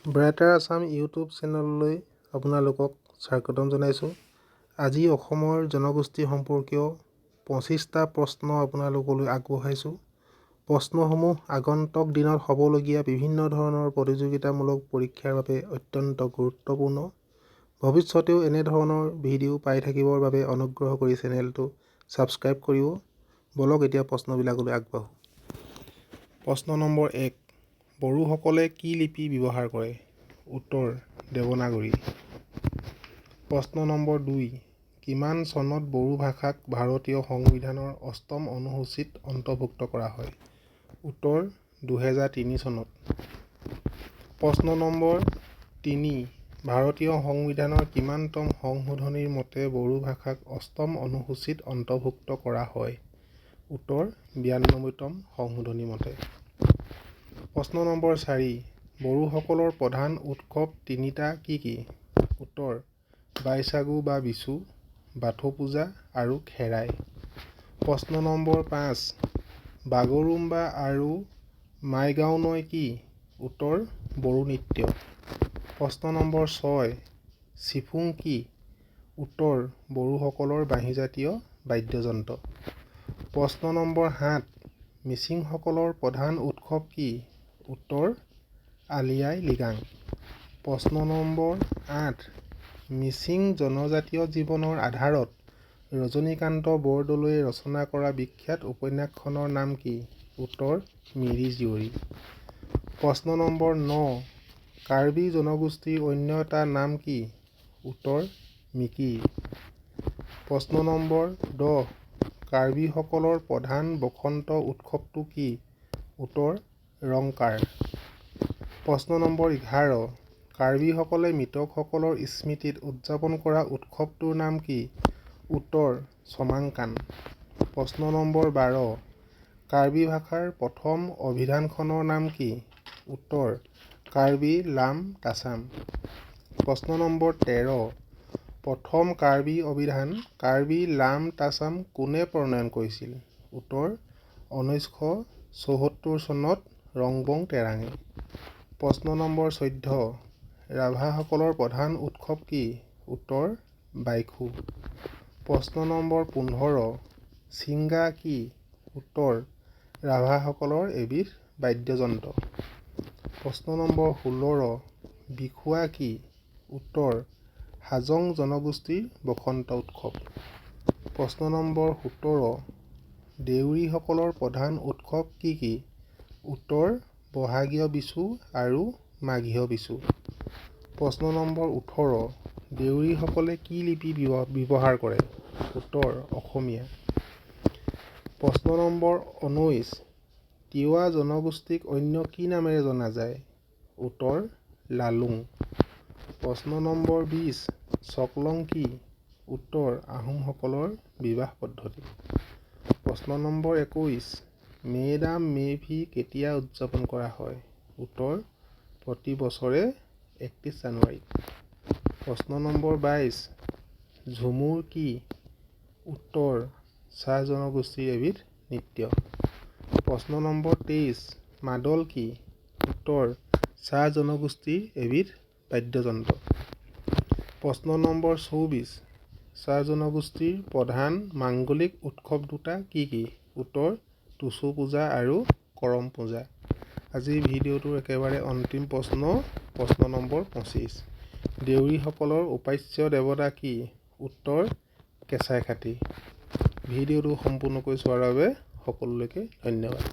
ব্ৰাইটাৰ Assam YouTube চেনেললৈ আপোনালোকক স্বাগতম জনাইছোঁ। আজি অসমৰ জনগোষ্ঠী সম্পৰ্কীয় 25টা প্ৰশ্ন আপোনালোকলৈ আগবঢ়াইছোঁ। প্ৰশ্নসমূহ আগন্তুক দিনত হ'বলগীয়া বিভিন্ন ধৰণৰ প্ৰতিযোগিতামূলক পৰীক্ষাৰ বাবে অত্যন্ত গুৰুত্বপূৰ্ণ। ভৱিষ্যতেও এনেধৰণৰ ভিডিঅ' পাই থাকিবৰ বাবে অনুগ্ৰহ কৰি চেনেলটো ছাবস্ক্ৰাইব কৰিব। ব'লক, এতিয়া প্ৰশ্নবিলাকলৈ আগবাঢ়োঁ। প্ৰশ্ন নম্বৰ 1, বড়োসকলে কি লিপি ব্যৱহাৰ কৰে? উত্তৰ দেৱনাগৰী। প্ৰশ্ন নম্বৰ 2, কিমান চনত বড়ো ভাষাক ভাৰতীয় সংবিধানৰ অষ্টম অনুসূচীত অন্তৰ্ভুক্ত কৰা হয়? উত্তৰ 2003 চনত। প্ৰশ্ন নম্বৰ 3, ভাৰতীয় সংবিধানৰ কিমানতম সংশোধনীৰ মতে বড়ো ভাষাক অষ্টম অনুসূচীত অন্তৰ্ভুক্ত কৰা হয়? উত্তৰ 92তম সংশোধনী মতে। প্ৰশ্ন নম্বৰ 4, বড়োসকলৰ প্ৰধান উৎসৱ তিনিটা কি কি? উত্তৰ বাইচাগু বা বিচু, বাথৌ পূজা আৰু খেৰাই। প্ৰশ্ন নম্বৰ 5, বাগৰুম্বা আৰু মাইগাওনয় কি? উত্তৰ বড়ো নৃত্য। প্ৰশ্ন নম্বৰ 6, চিফুং কি? উত্তৰ বড়োসকলৰ বাঁহীজাতীয় বাদ্যযন্ত্ৰ। প্ৰশ্ন নম্বৰ 7, মিচিংসকলৰ প্ৰধান উৎসৱ কি? উত্তৰ আলি আই লৃগাং। প্ৰশ্ন নম্বৰ 8, মিচিং জনজাতীয় জীৱনৰ আধাৰত ৰজনীকান্ত বৰদলৈয়ে ৰচনা কৰা বিখ্যাত উপন্যাসখনৰ নাম কি? উত্তৰ মিৰি জীয়ৰী। প্ৰশ্ন নম্বৰ 9, কাৰ্বি জনগোষ্ঠীৰ অন্য এটা নাম কি? উত্তৰ মিকিৰ। প্ৰশ্ন নম্বৰ 10, কাৰ্বিসকলৰ প্ৰধান বসন্ত উৎসৱটো কি? উত্তৰ ৰংকাৰ। প্ৰশ্ন নম্বৰ 11, কাৰ্বিসকলে মৃতকসকলৰ স্মৃতিত উদযাপন কৰা উৎসৱটোৰ নাম কি? উত্তৰ চমাংকান। প্ৰশ্ন নম্বৰ 12, কাৰ্বি ভাষাৰ প্ৰথম অভিধানখনৰ নাম কি? উত্তৰ কাৰ্বি লাম তাছাম। প্ৰশ্ন নম্বৰ 13, প্ৰথম কাৰ্বি অভিধান কাৰ্বি লাম তাছাম কোনে প্ৰণয়ন কৰিছিল? উত্তৰ 1974 চনত ৰংবং তেৰাঙে। প্ৰশ্ন নম্বৰ 14, ৰাভাসকলৰ প্ৰধান উৎসৱ কি? উত্তৰ বাইখো। প্ৰশ্ন নম্বৰ 15, চিংগা কি? উত্তৰ ৰাভাসকলৰ এবিধ বাদ্যযন্ত্ৰ। প্ৰশ্ন নম্বৰ 16, বিষুৱা কি? উত্তৰ হাজং জনগোষ্ঠীৰ বসন্ত উৎসৱ। প্ৰশ্ন নম্বৰ 17, দেউৰীসকলৰ প্ৰধান উৎসৱ কি কি? উত্তৰ বহাগীয় বিচু আৰু মাঘীয় বিচু। প্ৰশ্ন নম্বৰ 18, দেউৰীসকলে কি লিপি ব্যৱহাৰ কৰে? উত্তৰ অসমীয়া। প্ৰশ্ন নম্বৰ 19, তিৱা জনগোষ্ঠীক অন্য কি নামেৰে জনা যায়? উত্তৰ লালুং। প্ৰশ্ন নম্বৰ 20, চকলং কি? উত্তৰ আহোমসকলৰ বিবাহ পদ্ধতি। প্ৰশ্ন নম্বৰ 21, মে ডাম মে ফি কেতিয়া উদযাপন কৰা হয়? উত্তৰ প্ৰতি বছৰে 31 জানুৱাৰীত। প্ৰশ্ন নম্বৰ 22, ঝুমুৰ কি? উত্তৰ চাহ জনগোষ্ঠীৰ এবিধ নৃত্য। প্ৰশ্ন নম্বৰ 23, মাদল কি? উত্তৰ চাহ জনগোষ্ঠীৰ এবিধ বাদ্যযন্ত্ৰ। প্ৰশ্ন নম্বৰ 24, চাহ জনগোষ্ঠীৰ প্ৰধান মাংগলিক উৎসৱ দুটা কি কি? উত্তৰ টুচু পূজা আৰু কৰম পূজা। আজিৰ ভিডিঅ'টোৰ একেবাৰে অন্তিম প্ৰশ্ন, প্ৰশ্ন নম্বৰ 25, দেউৰীসকলৰ উপাস্য দেৱতা কি? উত্তৰ কেঁচাইখাতী। ভিডিঅ'টো সম্পূৰ্ণকৈ চোৱাৰ বাবে সকলোলৈকে ধন্যবাদ।